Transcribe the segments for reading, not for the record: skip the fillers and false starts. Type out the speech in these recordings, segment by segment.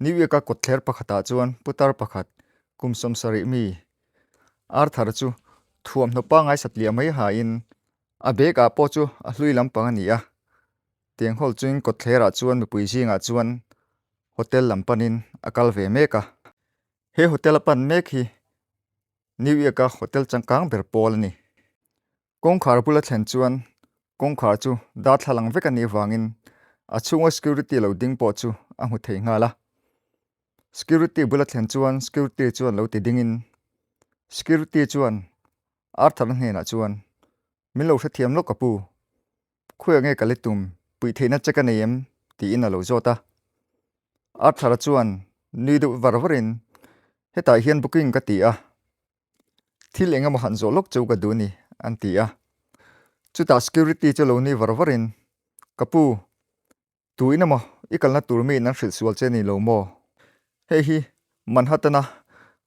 New York-a kawtthler pakhatah chuan putar pakhat kum 70 mi Arthur chu thuamhnaw pangngai satliah mai hain a bag ah pawh chu a hlui lampang a ni a. Tiang hawl chuin kawtthlerah chuan mipui zingah chuan hotel lam panin a kal ve mek a. He hotel a pan mek hi New York-a hotel changkang ber pawl a ni. Kawngkhar bula thlen chuan kawngkhar chu darthlalang vek a nih avangin a chhunga security lo ding pawh chu a hmu thei nghal a. Security bula thlen chuan security chuan lo ti dingin security chuan Arthur-a hnenah chuan, Min lo hrethiam lawk ka pu, khawiah nge ka let tum, puih theihna che ka nei em? tiin a lo zawt a. Arthur-a chuan nui deuh var varin, Hetah hian booking ka ti a, Thil eng emaw han zawh lawk cheu ka duh ni, an ti a. Chutah security chu lo ni var varin, Ka pu, tu in emaw i kalna tur miin an hrilh sual che ni lo maw? Hei hi Manhattan-a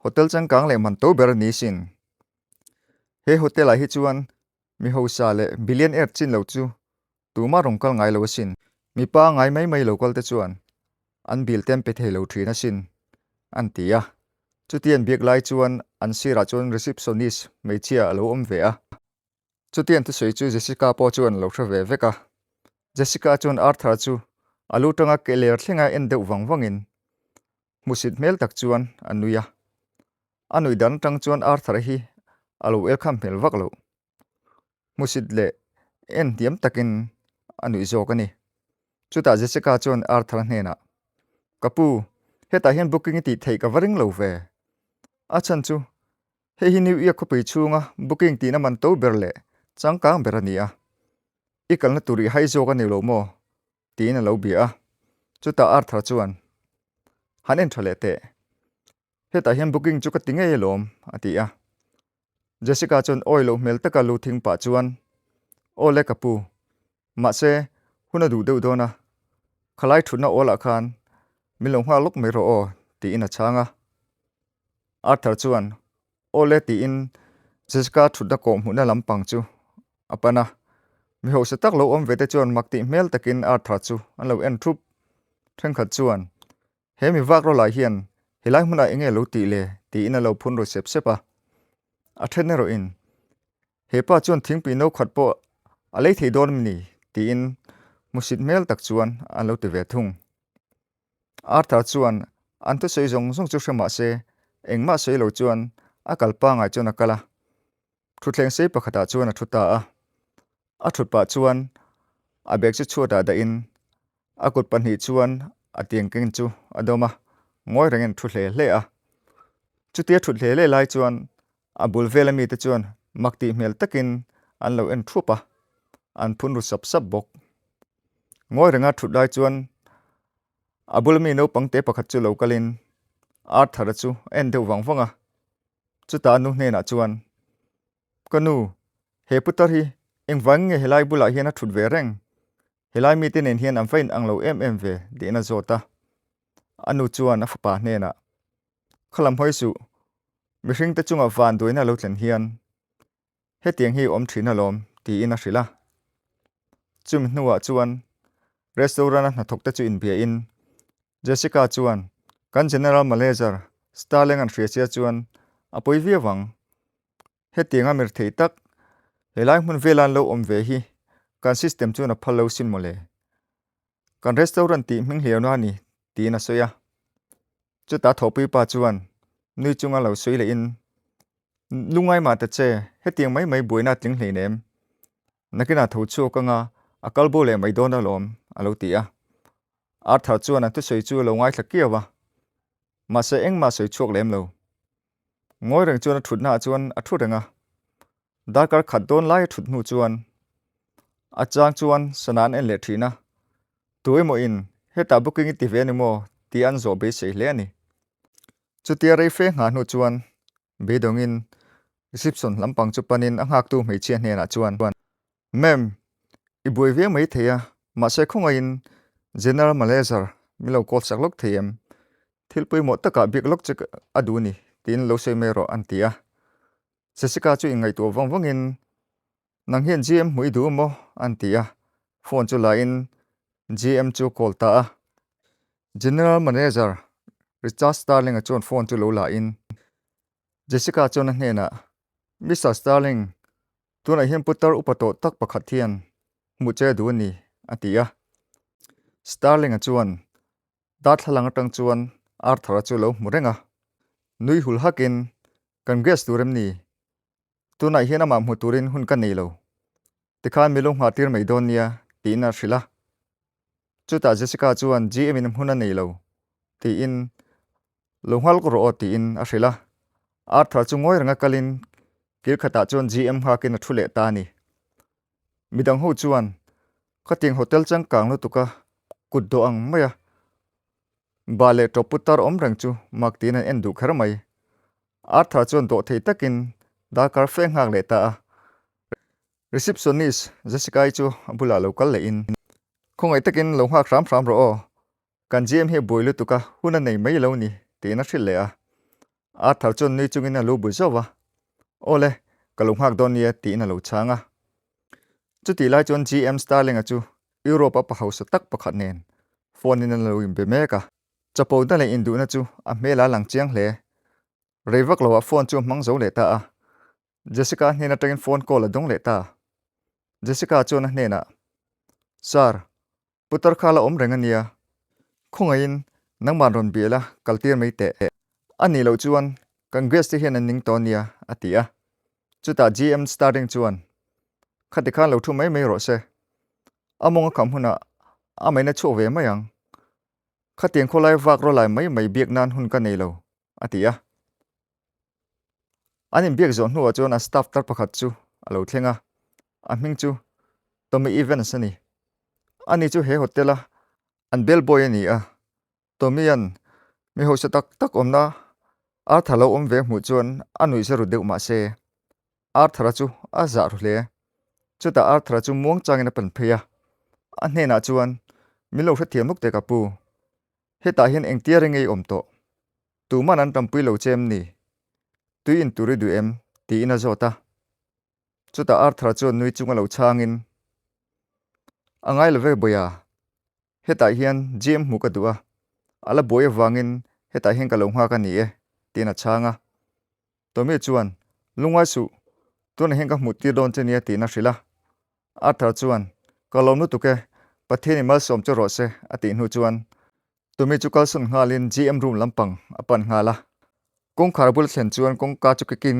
hotel changkang leh man to ber a ni sin. He hotel-ah hi chuan mi hausa leh billionaire chin lo chu tumah rawn kal ngai lo asin. Mipa ngai mai mai lo kal te chuan an bill te an pe thei lo thin asin, an ti a. Chuti an biak lai chuan an sirah chuan receptionist hmeichhia a lo awm ve a. Chuti an thusawi chu Jessica pawh chuan a lo hre ve vek a. Jessica chuan Arthur chu a lu tanga ke ler thlenga en deuh vang vangin hmusit hmel tak chuan a nui a. A nuih dan atang chuan Arthur hi a lo elkham hmel vak loh. Hmusit leh en hniam takin a nuih zawk a ni. Chutah Jessica chuan Arthur hnenah, Ka pu, hetah hian booking i tih theih ka va ring lo ve. A chhan chu hei hi New York khawpui chhunga booking tihna man to ber leh changkang ber a ni a. I kalna tur i hai zawk a ni lo maw? tiin a lo bia a. Chutah Arthur chuan, Han en tha leh teh. Hetah hian booking chu ka ti ngei alawm, a ti a. Jessica chuan awi loh hmel taka lu thing pah chuan, Aw le ka pu, mahse hun a duh deuh dawn a, khalai thutna awlah khan min lo nghak lawk mai rawh aw, tiin a chhang a. Arthur chuan, Aw le tiin Jessica thutna kawh hmuhna lampang chu a pan a. Mi hausa tak lo awm ve te chuan mak tih hmel takin Arthur chu an lo en thup. Thenkhat chuan, He mi vak rawlai hian helai hmunah eng nge lo tih le? tiin a lo phun ru sep sep a. A then erawhin, He pa chuan thingpui no khat pawh a lei thei dawn em ni? tiin hmusit hmel tak chuan an lo ti ve thung. Arthur chuan an thusawi zawng zawng chu hre mah se, engmah sawi lo chuan a kal pangai chuan a kal a. Thutthleng sei pakhatah chuan a thu ta a. A thut pah chuan a bag chu chhuatah dahin a kut pahnih chuan a tiang keng chu a dawm a, ngawi rengin a thu hle hle a. Chutia thut hle hle lai chuan a bul vela mite chuan mak tih hmel takin an lo en thup a, an phun ru sap sap bawk. Ngawi renga thut lai chuan a bula mi naupang te pakhat chu lo kalin Arthur-a chu a en deuh vang vang a, chutah a nu hnenah chuan, Ka nu, he putar hi engvang nge helai bulah hian a thut ve reng? Helai mite nen hian an va in ang lo em em ve, tiin a zawt a. A nu chuan a fapa hnenah, Khalam hawi suh, mihringte chunga van duaina lo thlen hian hetiang hi awm thin alawm, tiin a hrilh a. Chumi hnuah chuan restaurant-a hnathawkte chu inbiain Jessica chuan, Kan General Manager Starling an hria sia chuan a pawi viau ang. Hetianga mir thei tak, helai hmun vela an lo awm ve hi kan system chuan a phal lo sin mawle. Kan restaurant tih hming hliauna a ni, tiin a sawi a. Chutah thawhpui pa chuan nui chunga lo sawi lehin, Lungngai mah ta che, hetiang mai mai buaina a tling hleinem. Nakinah tho chhuak anga a kal bo leh mai dawn alawm, a lo ti a. Arthur chuan an thusawi chu a lo ngaithla kiau a, mahse engmah sawi chhuak lem lo. Ngawi reng chuan a thutna ah chuan a thu reng a, darkar khat dawn lai a thut hnu chuan a chang chuan sana an en leh thin a, tu emaw in hetah booking i ti ve a ni maw tih an zawh beisei hle a ni. Chutia rei fe nghah hnu chuan beidawngin reception lampang chu panin a nghaktu hmeichhia hnenah chuan Ma'am, i buai viau mai thei a, mahse khawngaihin General Manager min lo call sak lawk thei em? Thil pawimawh takah biak lawk che a duh ni tiin lo sawi mai rawh an ti a. Jessica chu inngaihtuah vang vangin Nang hian GM hmuh i duh maw? an ti a, phone chu lain GM chu call ta a. General Manager. Richard Starling-a chuan phone chu lo la in Jessica chuan a hnenah, Mister Starling, tunah hian putar upa tawh tak pakhat hian hmuh che a duh a ni, a ti a. Starling-a chuan darthlalang atang chuan Arthur-a chu lo hmu reng a, nui hul hakin, Kan guest tur em ni? Tunah hian amah hmu turin hun ka nei lo. Tikhan mi lo nghah tir mai dawn nia, tiin a hrilh a. Chutah Jessica chuan GM in hmun a nei lo, tiin lo nghal rawh aw tiin a hrilh a. Arthur chu ngawi renga kalin kil khatah chuan GM nghakin a thu leh ta a ni. Midang ho chuan khatiang hotel changkang lutuka kut dawh ang maia Ba leh tawp putar awm reng chu mak tiin an en duh kher mai. Arthur chuan dawh thei takin darkar fe nghak leh ta a. Receptionist Jessica-i chu a bulah lo kal lehin, Khawngaih takin lo nghak hram hram rawh aw, kan GM hi a buai lutuk a, hun a nei mai lo ni, tiin a hrilh leh a. Arthur chuan nui chungin a lu bui zauh va, Aw le, ka lo nghak dawn nia, tiin a lo chhang a. Chutih lai chuan GM Starling-a chu Europe-a pa hausa tak pakhat nen phone-in an lo inbe mek a. Chapona leh induhna chu a hmel a lang chiang hle. Rei vak loah phone chu a hmang zo leh ta a. Jessica hnen atangin phone call a dawng leh ta. Jessica chuan a hnenah, Sir, Putar kha la awm reng a nia, khawngaihin nangmah rawn bial a kal tir mai teh. A nih loh chuan kan guest te hian an ning tawh a nia, a ti a. Chutah GM Starring chuan, Khati khan lo thu mai mai rawh se. A mawng a kham hunah a maina chhuak ve mai ang. Khatiang khawlai vak rawlai mai mai biak nan hun ka nei lo, a ti a. An inbiak zawh hnuah chuan a staff tar pakhat chu a lo thleng a, a hming chu Tommy Evans a ni. Ani chu he hotel a an bell boy a ni a, Tommy-a'n mi hausa tak tak awmna Arthur lo awm ve hmuh chuan a nuih za ru deuh mah se, Arthur-a chu a zah ru hle. Chutah Arthur-a chu muang changin a pan phei a, a hnenah chuan, Min lo hrethiam lawk teh ka pu, hetah hian engtia reng ei awm tawh? Tuman an tampui lo che em ni? Tui in tur i duh em? tiin a zawt a. Chutah Arthur chuan nui chunga lo chhangin, A ngai lo ve Bawia, hetah hian GM hmuh ka duh a, a la buai avangin hetah hian ka lo nghak a ni e, tiin a chhang a. Tommy chuan, Lungngai suh, tunah hian ka hmuh tir dawn che nia tiin a hrilh a. Arthur chuan, Ka lawm lutuk e, Pathian i malsawm che rawh se, a tih hnu chuan Tommy chu kalsawn nghalin GM room lampang a pan nghal a. Kawngkhar bul thlen chuan kawngka chu kekin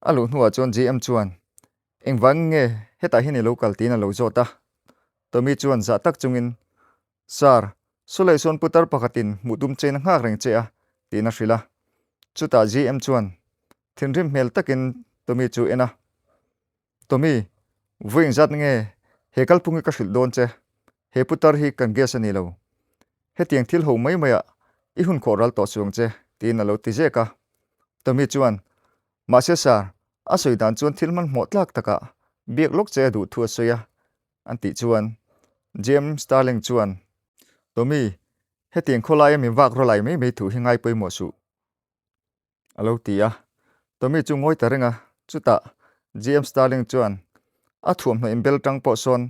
a luh hnuah chuan GM chuan, Engvang nge hetah hian i lo kal tiin a lo zawt a. Tommy chuan zah tak chungin, Sir, saw leh sawn putar pakhatin hmuh tum chein a nghak reng che a, tiin a hrilh a. Chutah GM chuan thinrim hmel takin Tommy chu en a. Tommy, vawi engzat nge he kalphung hi ka hrilh dawn che? He putar hi kan guest a ni lo. Hetiang thil ho mai maiah i hun khawh ral tawh suang che, tiin a lo ti zek a. Tommy chuan, Mahse sir, a sawi dan chuan thil hmanhmawh tlak takah biak lawk che a duh thu a sawi a, an tih chuan James Starling chuan, Tommy, hetiang khawlaia min vak rawlai mai mai thu hi ngai pawimawh suh. A lo ti a. Tommy chu ngawi ta reng a, chutah GM Starling chuan a thuamhnaw inbel tang pawh sawn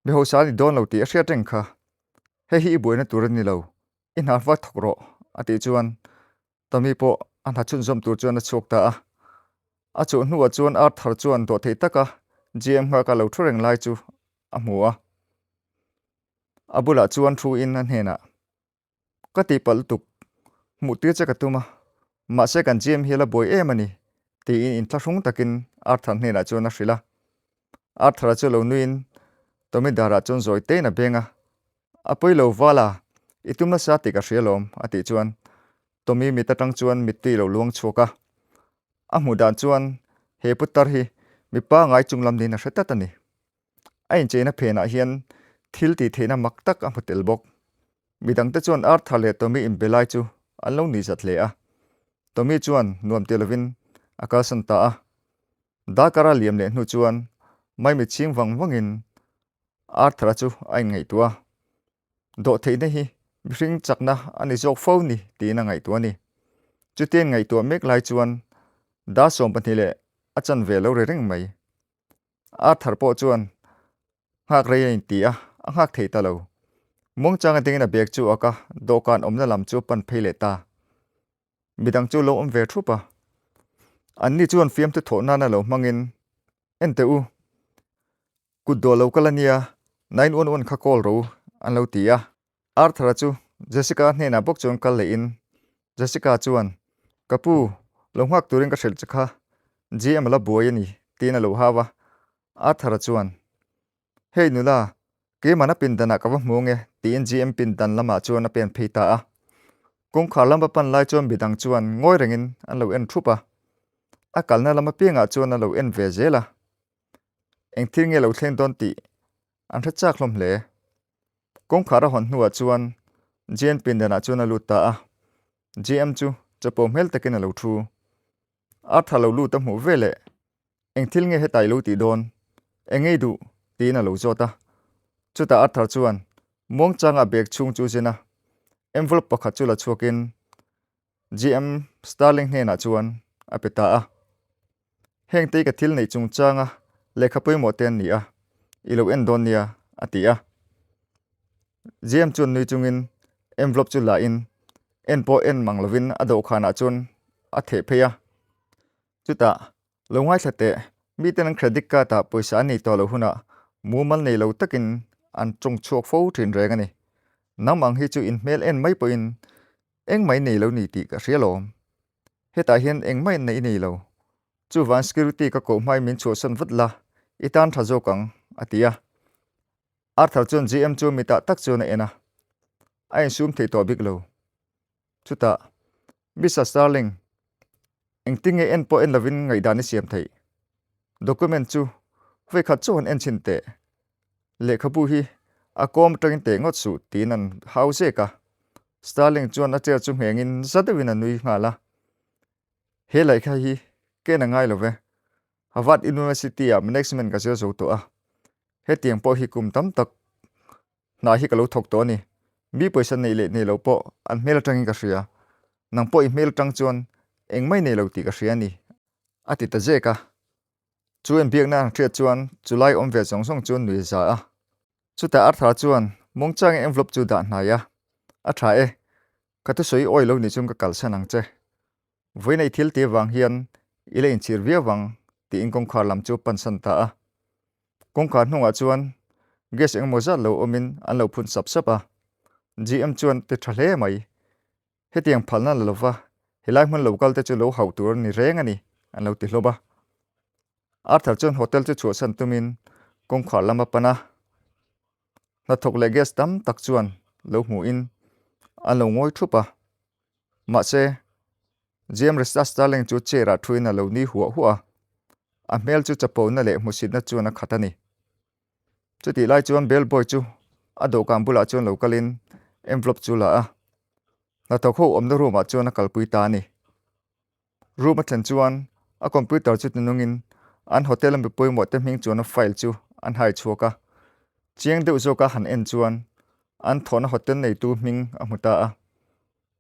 mi hausa a ni dawn lo tih a hriat reng kha. Hei hi i buaina tur a ni lo, i hna va thawk rawh a tih chuan Tommy pawh a hna chhunzawm tur chuan a chhuak ta a. A chhuah hnuah chuan Arthur chuan dawhthei taka GM nghaka lo thu reng lai chu a hmu a. A bulah chuan thu in a hnenah Ka tihpalh lutuk, hmuh tir che ka tum a, mahse kan GM hi a la buai em a ni, tiin inthlahrung takin Arthur hnenah chuan a hrilh a. Arthur-a chu lo nuiin Tommy darah chuan zawi tein a beng a, A pawi lo val a, i tum nasa tih ka hria lawm, a tih chuan Tommy mit atang chuan mittui lo luang chhuak a. A hmuh dan chuan he putar hi mipa ngai chunglam niin a hre tlat a ni. A incheina phenah hian thil tih theihna mak tak a hmu tel bawk. Midangte chuan Arthur leh Tommy inbe lai chu an lo nuihzat hle a. Tommy chuan nuam ti lovin a kalsan ta a. Darkar a liam leh hnu chuan maimi chhing vang vangin Arthur-a chu a inngaihtuah a. Dawhtheihna hi mihring chakna a ni zawk fo ni tiin a ngaihtuah a ni. Chutia inngaihtuah mek lai chuan dar 12 leh a chanve lo ri reng mai. Arthur pawh chuan nghak rei a inti a, a nghak thei ta lo. Muangchanga dingin a bag chu a ak a, dawhkan awmna lam chu a pan phei leh ta. Midang chu lo awm ve thup a. Anni chuan fiamthu thawh nana lo hmangin, En teh u, kut dawh lo kal a nia, 911 kha call ro an lo ti a. Arthur-a chu Jessica hnenah bawk chuan kal lehin Jessica chuan, Ka pu, lo nghak turin ka hrilh che kha, GM a la buai a ni, tiin a lo hau a. Arthur-a chuan, Hei nula, keimahna pindanah ka va hmu ange, tiin GM pindan lamah chuan a pen phei ta a. Kawngkhar lama pan lai chuan midang chuan ngawi rengin an lo en thup a. A kalna lam apiangah chuan a lo en ve zel a. Eng thil nge lo thleng dawn tih an hre chak hlawm hle. Kawngkhar a hawn hnuah chuan JN pindanah chuan a lut ta a. JM chu chapo hmel takin a lo thu. Arthur lo lut a hmuh veleh Eng thil nge hetah i lo tih dawn? Eng ngei duh? tiin a lo zawt a. Chutah Arthur chuan muangchanga bag chhung chu zin a, envelope pakhat chu la chhuakin GM Starling hnenah chuan a pe ta a. Heng te hi ka thil neih chungchanga lehkha pawimawh te an ni a, i lo en dawn nia, a ti a. GM chuan nui chungin envelope chu la in en pawh en mang lovin a dawhkhanah chuan a theh phei a. Chutah, lo ngaithla teh, miten an credit card ah pawisa an nei tawh loh hunah mumal nei lo takin an tawng chhuak fo thin reng a ni. Nang ang hi chu in hmel en mai pawhin Engmah i nei lo ni tih ka hria lawm. Hetah hian engmah in nei i nei lo. Chuvang security ka koh hmain min chhuahsan vat la, i tan tha zawk ang, a ti a. Arthur chuan GM chu mitah tak chuan a en a. A insum thei tawh bik lo. Chutah, Mister Starling, engtinge en pawh en lovin ngaihdan i siam theih? Document chu vawikhat chauh han en chhin teh. Lehkhabu hi a kawm atangin teh ngawt suh tiin an hau zek a. Starling chuan a chair chu nghengin za deuhin a nui nghal a. He lehkha hi ken a ngai lo ve. Harvard University ah management ka zir zo tawh a. Hetiang pawh hi kum tam tak hna hi ka lo thawk tawh a ni. Mi pawisa neih leh nei lo pawh an hmel atangin ka hria. Nang pawh i hmel atang chuan engmah i nei lo tih ka hria a ni, a ti ta zek a. Chu inbiakna an hriat chuan chulai awm ve zawng zawng chu an nui za a. Chutah Arthur chuan muangchangin envelope chu dah hnai a, A tha e, ka thusawi awi lo nih chuan ka kalsan ang che. Vawiin i thil tih avang hian i la inchhir viau vang tiin kawngkhar lam chu pansan ta a. Kawngkhar hnungah chuan gas engemaw zat lo awmin an lo phun sap sap a. GM chuan ti tha hle mai. Hetiang phalna la lova helai hmun lo kal te chu lo hauh tur a ni reng a ni, an lo ti hlawm a. Arthur chuan hotel chu chhuahsan tumin kawngkhar lam a pan a. Hnathawk leh guest tam tak chuan lo hmuhin an lo ngawi thup a. Mahse, GM Resta Starling chu chair ah thuin a lo ni huah huah a. A hmel chu chapona leh hmusitna chuan a khat a ni. Chutih lai chuan bell boy chu a dawhkan bulah chuan lo kalin envelope chu la a, hnathawk ho awmna room ah chuan a kalpui ta a ni. Room a thlen chuan a computer chu tinungin an hotel a mi pawimawh te hming chuan a file chu an hai chhuak a, chiang deuh zawka han en chuan an thawhna hotel neitu hming a hmu ta a,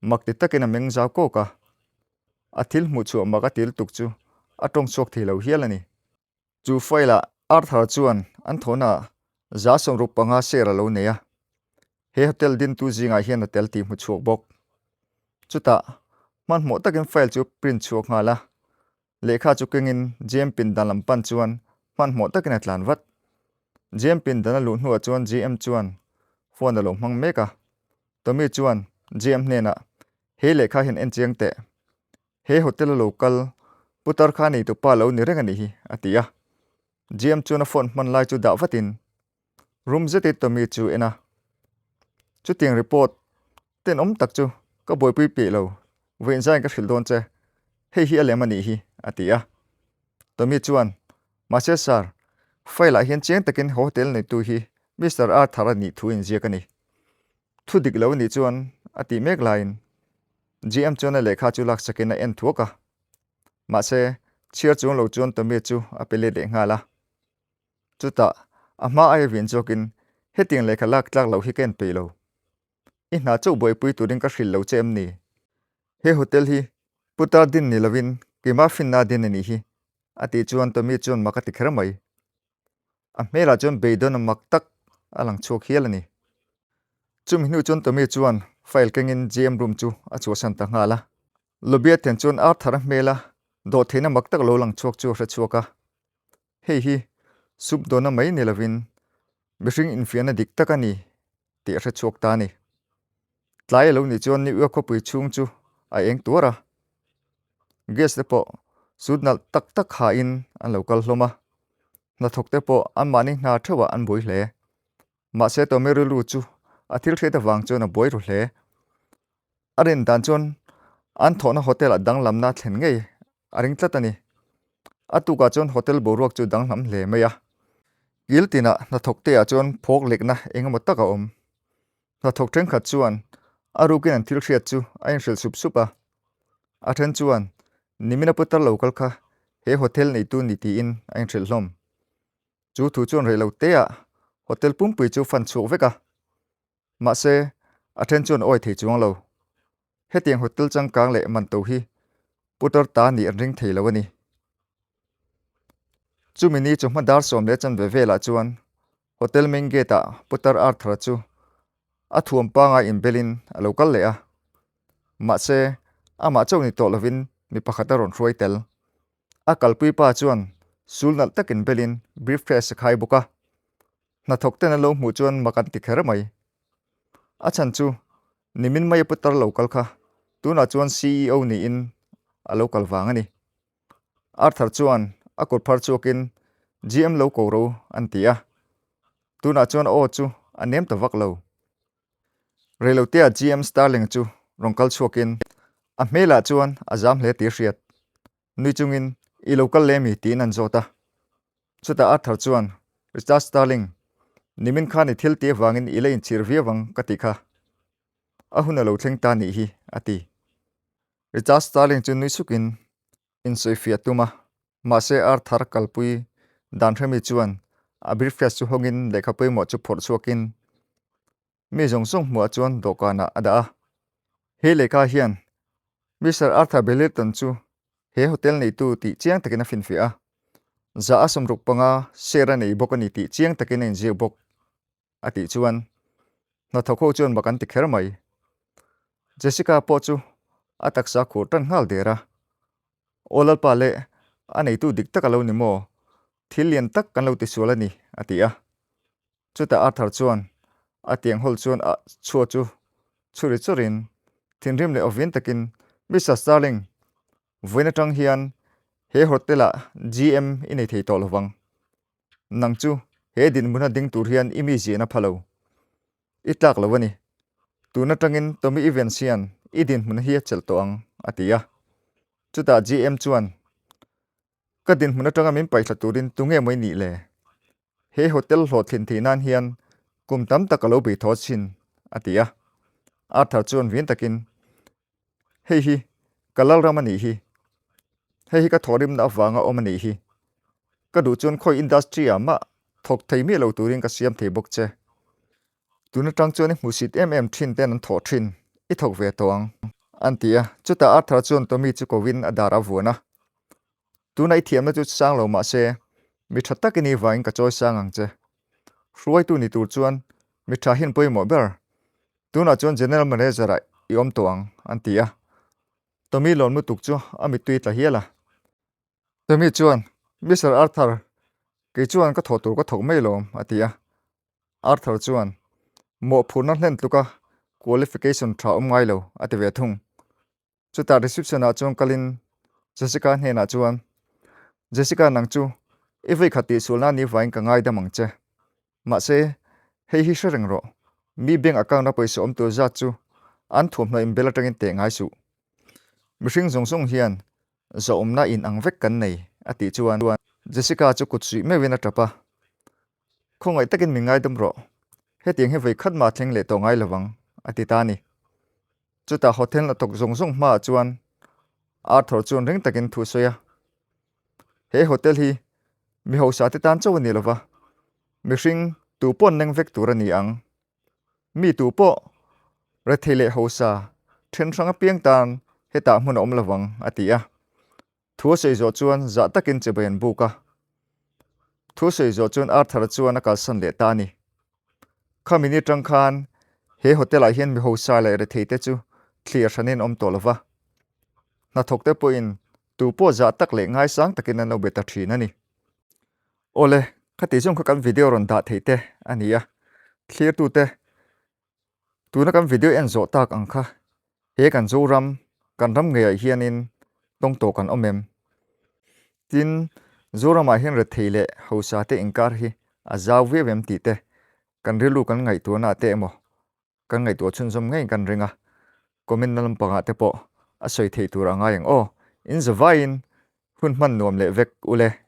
mak ti takin a meng zau kawk a, a thil hmuh chhuah mak a ti lutuk chu a tawng chhuak thei lo hial a ni. Chu file-ah Arthur chuan an thawhnaah 65 share a lo nei a, he hotel dintu zingah hian a tel tih hmu chhuak bawk. Chutah, hmanhmawh takin file chu print chhuak nghal a, lehkha chu kengin GM pindan lam pan chuan hmanhmawh takin a tlan vat. GM pindan a luh hnuah chuan GM chuan phone a lo hmang mek a, Tommy chuan GM hnenah, He lehkha hian en chiang teh. He hotel a lo kal, putar kha neitu pa lo ni reng a nih hi, a ti a. GM chuan a phone hman lai chu dah vatin room zeti Tommy chu en a. Chutiang report tenawm tak chu ka buaipui peih lo, vawiin zaiin ka hrilh dawn che, hei hi a lem a nih hi, a ti a. Tommy chuan, Mahse sir, file ah hian chiang takin hotel neitu hi Mister Arthur a nih thu inziak a ni. Thu dik lo a nih chuan a tih mek laiin GM chuan a lehkha chu laksakin a en thuak a. Mahse, chhiar chuang lo chuan Tommy chu a pe let leh nghal a. Chutah, a hma aia vin zawkin, Hetiang lehkha lak tlak loh hi ka en peih lo. I hna chauh buaipui turin ka hrilh lo che em ni? He hotel hi putar din ni lovin keimah finna din a nih hi, a tih chuan Tommy chuan mak a ti kher mai. A hmelah chuan beidawn a mak tak a lang chhuak hial a ni. Chumi hnu chuan Tommy chuan file kengin GM room chu a chhuahsan ta nghal a. Lobby-a thian chuan Arthur-a hmela dawhtheihna mak tak lo lang chhuak chu a hre chhuak a. Hei hi sup dawna mai ni lovin mihring infiahna dik tak a ni tih a hre chhuak ta a ni. Tlai a lo nih chuan New York khawpui chhung chu a eng tuar a. Gas te pawh sut nalh tak tak hain an lo kal hlawm a. Hnathawk te pawh anmahni hna theuhah an buai hle. Mahse Tommy rilru chu a thil hriat avang chuan a buai ru hle. A rin dan chuan an thawhna hotel ah danglamna a thlen ngei a ring tlat a ni. A tukah chuan hotel boruak chu danglam hle mai a. Kil tinah hnathawk te ah chuan phawk lekna eng emaw tak a awm. Hnathawk thenkhat chuan a rukin an thil hriat chu a inhrilh sup sup a. A then chuan nimina putar lo kal kha he hotel neitu ni tiin a inhrilh hlawm. Chu thu chuan rei lo teah hotel pumpui chu fan chhuak vek a. Mahse, a then chuan awi thei chuang lo. Hetiang hotel changkang leh man to hi putar ta nih an ring thei lo a ni. Chumi ni chawhma dar 10 leh velah chuan hotel main gate ah putar Arthur-a chu a thuam pangai inbelin a lo kal leh a. Mahse, amah chauh ni tawh lovin mi pakhat a rawn hruai tel. A kalpui pa chuan sul nalh takin belin briefcase a khai bawk a. Hnathawk ten an lo hmuh chuan mak an ti kher mai. A chhan chu nimin mai a putar lo kal kha tunah chuan CEO niin a lo kal vang a ni. Arthur chuan a kut phar chhuakin GM lo ko ro an ti a. Tunah chuan a aw chu a nem ta vak lo. Reilotea GM Starling chu rawn kal chhuakin a hmelah chuan a zam hle tih a hriat. Nui chungin i lo kal leh mi tiin an zawt a. Chutah Arthur chuan Richard Starling, nimin khan i thil tih avangin i la inchhir viau ang ka tih kha. A hun a lo thleng ta nih hi, a ti. Richard Starling chu nui sukin insawifiah tum a, mahse Arthur kalpui dan hremi chuan a briefcase chu hawngin lehkha pawimawh chu phawrh chhuakin mi zawng zawng hmuhah chuan dawhkanah a dah a. He lehkha hian Mister Arthur Billington chu he hotel neitu tih chiang takin a finfiah a, za a 65 share a nei bawk a ni tih chiang takin a inziak bawk. a tih chuan hnathawk ho chuan mak an ti kher mai. Jessica pawh chu a taksa khur tan nghal der a, Aw Lalpa leh a neitu dik tak a lo ni maw? Thil lian tak kan lo tisual a ni, a ti a. Chutah Arthur chuan a tiang hawl chuan a chhuah chu chhuri chawrin thinrim leh awvian takin, Mister Starling, vawiin atang hian he hotel-ah GM i nei thei tawh lovang. Nang chu he dinhmuna ding tur hian i mi ziahna pha lo. I tlak lo a ni. Tun atangin Tommy Evans hian i dinhmun hi a chelh tawh ang, a ti a. Chutah GM chuan, Ka dinhmun atanga min paihthla turin tunge maw i nih le? He hotel hlawhtlin theih nan hian kum tam tak a lo bei thaw chin, a ti a. Arthur chuan vin takin, Hei hi ka lalram a nih hi. Hei hi ka thawhrimna avanga awm a nih hi. Ka duh chuan khawi industry ah mah thawk thei miah lo turin ka siam thei bawk che. Tun atang chuan i hmuhsit em em thin ten an thawh thin, i thawk ve tawh ang. An ti a, chutah Arthur chuan Tommy chu kovin a dar a vuan a. Tuna i thiamna chu sang lo mahse, mi tha tak i nih vangin ka chawi sang ang che. Hruaitu ni tur chuan mi tha hian pawimawh ber. Tunah chuan General Manager ah i awm tawh ang, an ti a. Tommy lawn lutuk chu a mittui tla hial a. Tommy chuan, Mister Arthur, kei chuan ka thawh tur ka thawk mai lawm, a ti a. Arthur chuan, Mawhphurhna hlen tluka qualification tha awm ngai lo, a ti ve thung. Chutah reception ah chuan kalin Jessica hnenah chuan, Jessica nang chu i vawikhat tihsualna ni vain ka ngaidam ang che. Mahse, hei hi hre reng rawh, mi bank account a pawisa awm tur zat chu an thuamhnaw inbel atangin teh ngai suh. Mihring zawng zawng hian zawhawmna in ang vek kan nei, a tih chuan Jessica chu kut suih meuhin a tap a. Khawngaih takin min ngaidam rawh, hetiang hi vawikhat mah thleng leh tawh ngai lovang, a ti ta a ni. Chutah hotel hnathawk zawng zawng hmaah chuan Arthur chuan ring takin thu sawi a, He hotel hi mi hausa te tan chauh a ni lova, mihring tu pawh neng vek tur a ni ang. Mi tu pawh rethei leh hausa then hrang apiang tan hetah hmun a awm lovang, a ti a. Thu a sawi zawh chuan zah takin chibai an buk a. Thu sawi zawh chuan Arthur-a chuan a kalsan leh ta a ni. Khami ni atang khan. He hotel ah hian mi hausa leh rethei te chu thlir hranin awm tawh lova, hnathawk te pawhin tu pawh zah tak leh ngaisang takin an lo be ta thin a ni. Awle, khati zawng kha kan video rawn dah theih te a ni a, thlirtute tuna kan video en zawh tak ang kha he kan Zoram, kan ram ngeiah hianin tawng tawh kan awm em? Tin, Zoramah hian rethei leh hausa te inkar hi a zau viau em tih te kan rilru kan ngaihtuahna te emaw kan ngaihtuah chhunzawm ngei kan ring a, comment na lampangah te pawh a sawi theih tur a ngai ang aw. In zavaiin hun hman nuam leh vek ule.